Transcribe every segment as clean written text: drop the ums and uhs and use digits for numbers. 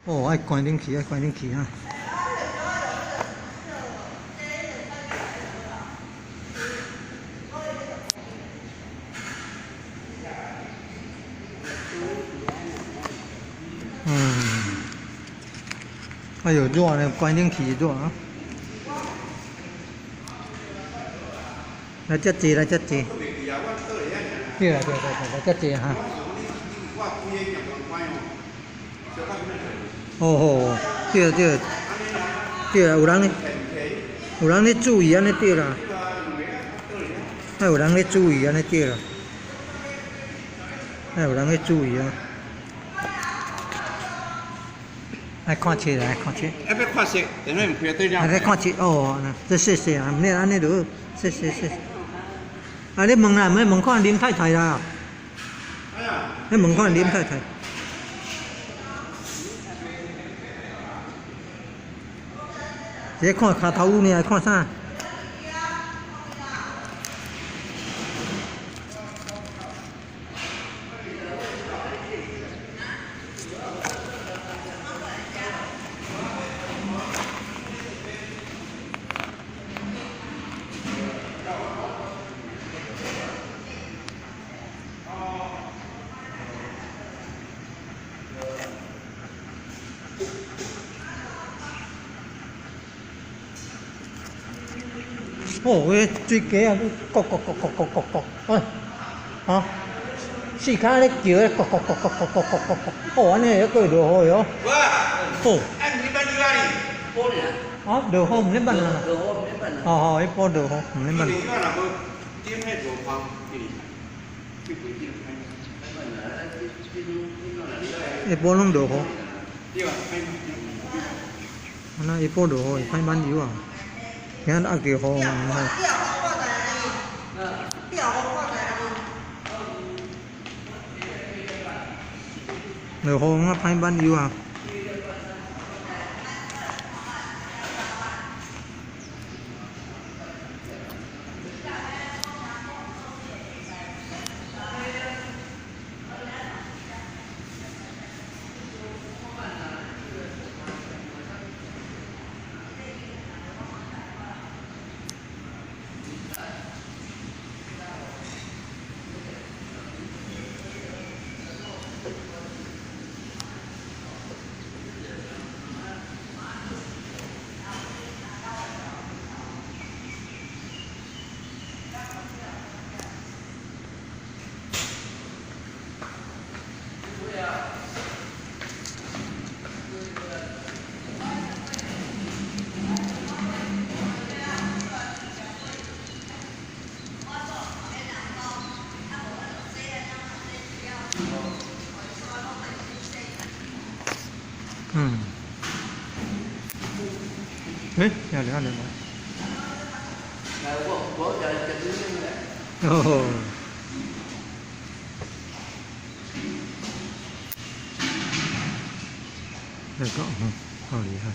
哦，愛關冷氣，愛關冷氣哈。嗯。哎喲，熱呢，關冷氣熱啊！來遮坐，來遮坐。對啦對對對，來遮坐哈。哦吼，對對對啊，有人咧，有人咧注意按呢對啦。愛有人咧注意按呢對啦。愛有人咧注意啊。愛看冊來看冊。愛欲看冊，電話毋開對了。來看冊哦，這細細啊，毋免按呢就好，細細細。啊，你問啦，欲問看林太太啦。你問看林太太。是咧看跤頭趺爾，看啥？哦，迄水雞仔，咕咕咕咕咕咕咕，哎，哈，四跤咧叫咧，咕咕咕咕咕咕咕咕，哦，按呢會閣會落雨哦。哦。啊，落雨毋免辦啦。哦哦，彼晡落雨毋免辦。下晡攏落雨。啊，那下晡落雨會歹挽油啊。今仔壓著雨，毋好。落雨啊，歹挽油啊。嗯。欸，來來來來。哦。那個，嗯，好厲害。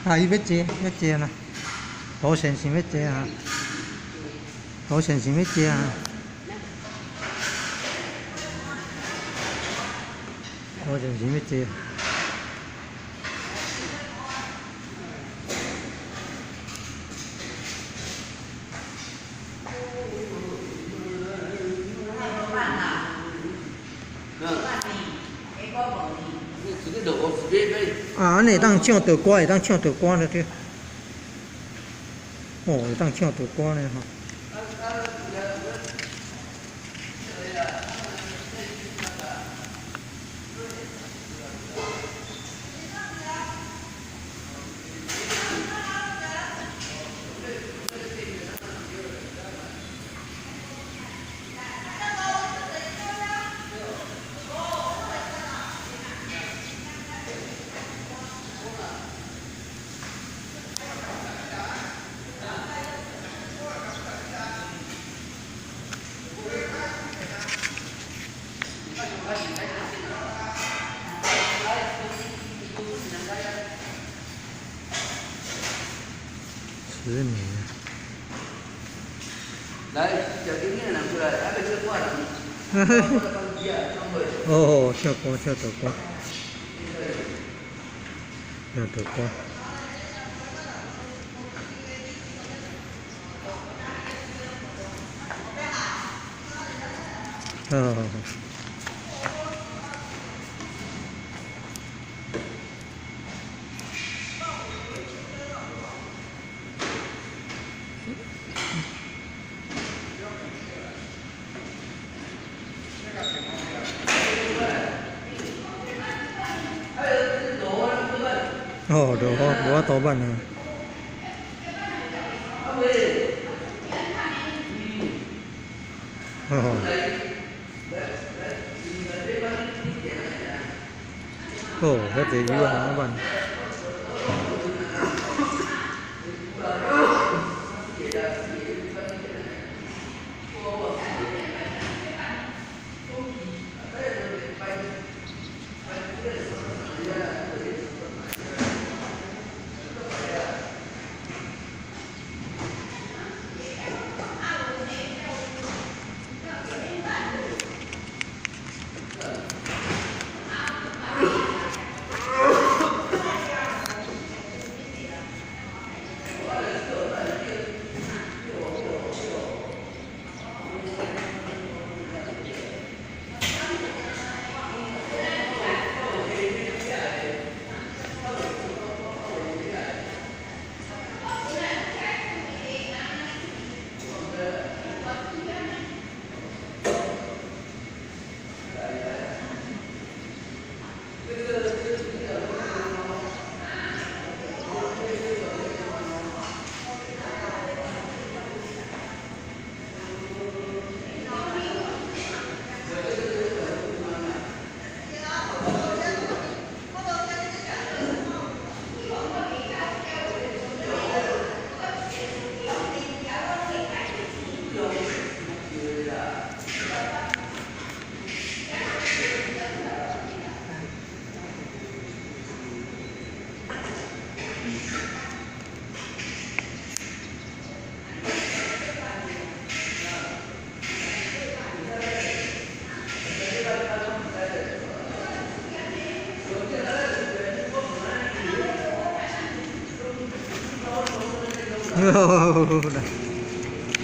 啊！伊欲坐，欲坐啦，涂先生欲坐啊，涂先生欲坐啊，涂先生欲坐。啊，按呢會當唱著歌，會當唱著歌了對。哦，會當唱著歌呢吼。10年。來，食經的人出來，還袂唱歌人。哦，唱歌唱著歌，唱著歌。好好好。哦，落雨，無法度挽啊。哦。哦，遐濟魚啊，通挽。來，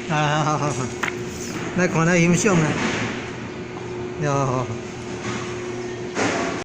好好好，來看來欣賞來，喲。